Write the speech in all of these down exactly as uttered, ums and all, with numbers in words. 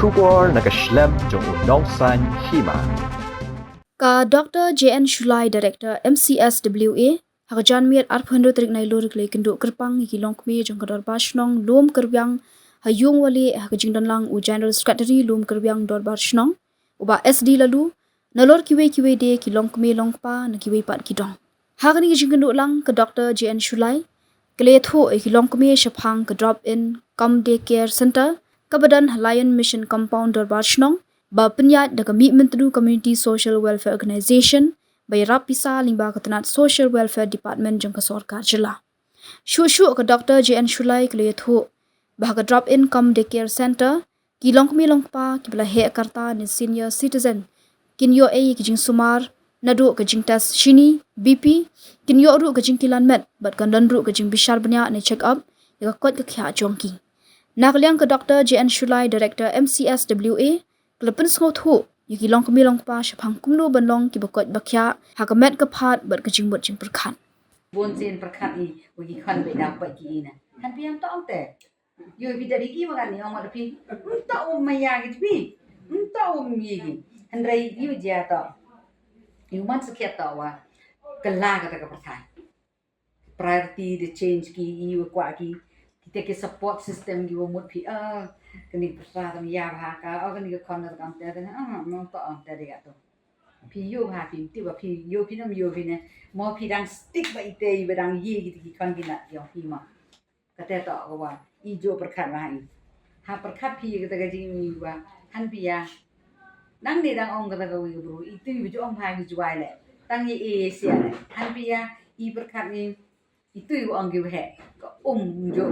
Khubor na ka shlem jong u nongsaiñ hima. Ka Doctor J N Shullai, Director M C S W A, ha ka janmiet arphew hynriew tarik Nailur, ka la ïakynduh kyrpang ïa ki longkmie jong ka Dorbar Shnong Lum Kyrwiang ha Ïungwalieh, ha ka jingdonlang u General Secretary Lum Kyrwiang Dorbar Shnong, u Bah S D Laloo, nalor kiwei kiwei de ki longkmie longkpa na kiwei pat ki dong. Ha kane ka jingkynduh lang, ka Doctor J N Shullai ka la ïathuh ïa ki longkmie shaphang ka Drop-in Cum Day Care Center kaba don ha Lion Mission Compound Dorbar Shnong, ba pynïaid da ka Mihmyntdu Community Social Welfare Organization, ba ïarap pisa lyngba ka tnat Social Welfare Department jong ka sorkar jylla. Shuh shuh, ka Doctor J N Shullai ka la ïathuh ba ha ka Drop-in Cum Day Care Center, ki longkmie longkpa kiba la heh karta ne senior citizen kin ïoh ei ïa ki jingsumar naduh ka jingtest shini, B P, kin ïoh ruh ka jingkilan met bad kan don ruh ka jingbishar bniah ne check up ïa ka koit ka khiah jong ki. Na ka liang ka Doctor J N Shullai, Director M C S W A, ka la pynsngewthuh ïa ki longkmie longkpa shaphang kumno ban long kiba koit ba khiah ha ka met ka phad bad ka jingmut jingpyrkhat. Bun sien pyrkhat i, u ki khon beit dang pait ki i na. Han phi ïam to ong te. Ïoh phi da ri ki wa kan ni ong ma da phi. Ym to um ma ïa ki phi. Ym to um ïa ki. Hynrei ïoh jia to. Ïoh man sakhiat to wa. Kylla kata ka pyrthai. Priority de change ki, i wa kwah ki. Kita ki support system ki wa mut phi. Ah, kani pyrthai tam ïa bha ka. Oh, kani ka khon na kam te te. Ah, ym to ong te de ka to. Phi ïoh bha phi, ti wa phi ïoh phi nam ïoh phi ne. Mo phi dang stick ba ite i ba dang ïa ki ti ki khon ki na ïong phi ma. Kata to ka wa i jo pyrkhat wa i. Ha pyrkhat phi kata ka jingim i wa han phi ïa. Nang ni dang ong kata ka wi ka bru i tu i ba jo ong bha ki jwai le. Tang i e sia le. Han phi ïa i pyrkhat ni i tu i wa ong ki wa he. Ka um jo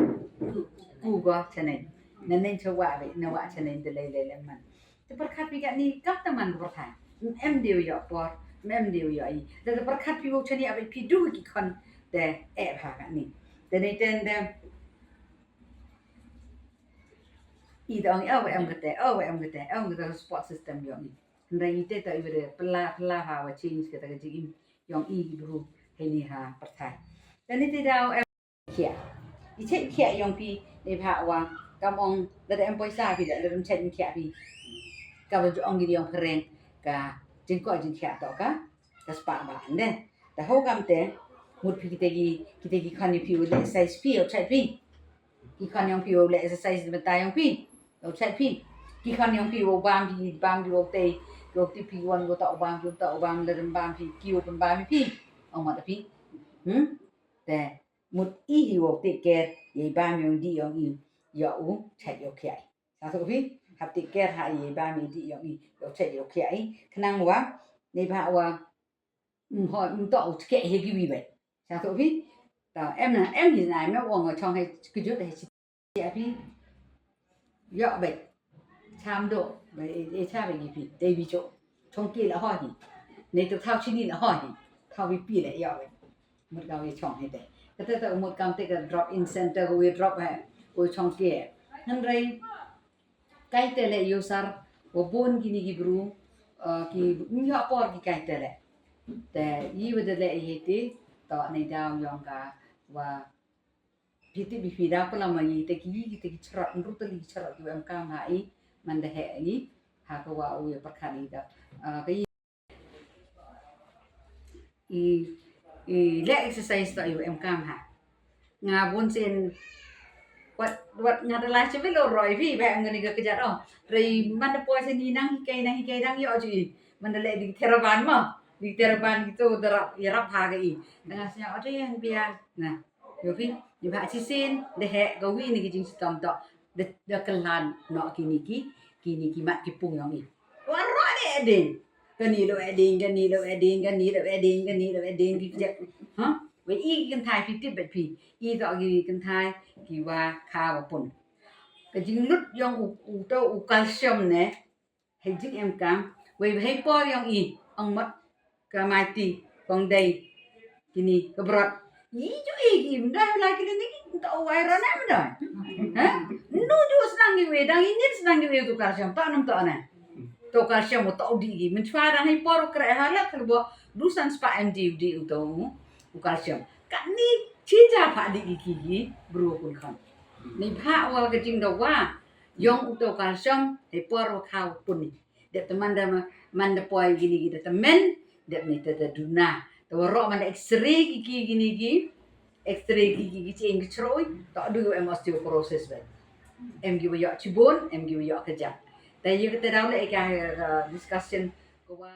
ku go chaneng. Na neng cha wa be na wa chaneng de le le le man. Te pyrkhat phi katni kam ta man ka pyrthai. Em dei u ïoh por, em dei u ïoh i. Te pyrkhat phi u chani abai phi du ki khon te eh bha katni. Te nei ten de i dong i abai em kate, abai em kate, em kate support system ïoh i. Hynrei i te ta i bade pela pela ha wa change kata ka jingim ïong i ki bru hei ni ha pyrthai. Te nei te dau em Khiah. I check khiah ïong phi, nei bha wa kam ong da da em poisa phi da da em check khiah phi. Ka ba ju ong gi ïong phareng ka jingkoit jingkhiah to ka ka spah ba ande. Da ho kam te mut phi kita gi kita gi khon ïong phi u le exercise phi u check phi. Ki khon ïong phi u le exercise da ta ïong phi u check phi. Ki khon ïong phi u bam phi bam phi u te u ti phi wan u ta u bam phi u ta u bam le bam phi ki u bam phi. Ong ma da phi. Hmm? Te mut i hi wow take care ïa i bam ïong di ïong i ïa u chet ïa u khiah. Sa tu phi hap take care ha i bam ïong di ïong i ïa u chet ïa u khiah i khnang wa ni ba wa mm ho mm to u chke he gi wi bai. Sa tu phi ta em na em hi na em na wong chong he kjut he chi ïa phi. Ïoh beit. Cham do beit e cha beit ngi phi dei bi cho. Chong ki la ho hi. Nei tu thau chini la ho hi. Thau bi pi le ïoh beit. Mut ka wi chong hi de. Kata ta mut kam te ka drop in center ko wi drop he. Ko chong ki. Hynrei kai te le ïoh sar wa bun kini ki bru ki ïoh por ki kai te le. Te i wa de le i he ti to nei daw ïong ka wa Phi tip phi da pala ma i te ki i te ki chrat nru te li chrat ki em kam ha i man da he i ha ka wa u ya perkhat i da ka i i i le exercise ta i em kam ha nga bun sen wat wat nga da la che velo roi phi ba em ngani ka kejat o rei man da poi sen i nang hi kai nang hi kai nang yo ju i man da le di theraban ma di theraban ki to da rap ya rap ha ka i nga sia o te yang bia na Yo phi, ni ba chi sin de he ga wi ni ki jing sitom to de de kelan no ki ni ki ki ni ki mat ki pung yong i. Wa ro de ding. Ka ni lo e ding, ka ni lo e ding, ka ni lo e ding, ka ni lo e ding ki je. Ha? We i ki kentai phi tip bet phi. I to ki kentai ki wa kha wa pun. Ka jing lut yong u u to u calcium ne. Hei jing em kam wei hei por yong i ong mat ka mai ti kong dei kini ka brot i ju i ki mda la kini ni ki ta wai rana mda ha nu ju snang i wei dang i nit snang i wei tu kar siam ta nam ta na tu kar siam ta di ki min chwa dang hei por kre ha la kar bo du san spa em di di u to u kar siam ka ni chi ja pha di ki ki bru kun khan ni pha wa ka jing da wa Ïong uto u calcium hei por wa khaw pun ni. Dep te man da, man da poi kini ki da te men, dep ni te da duna. Te waroh man da X-ray ki ki kini ki, X-ray ki ki ki chieng ki chroi, to du em osteoporosis ba. Em ki wa ïoh chibun, em ki wa ïoh kajat. Te ïa kata daw le ka, ka discussion ka wa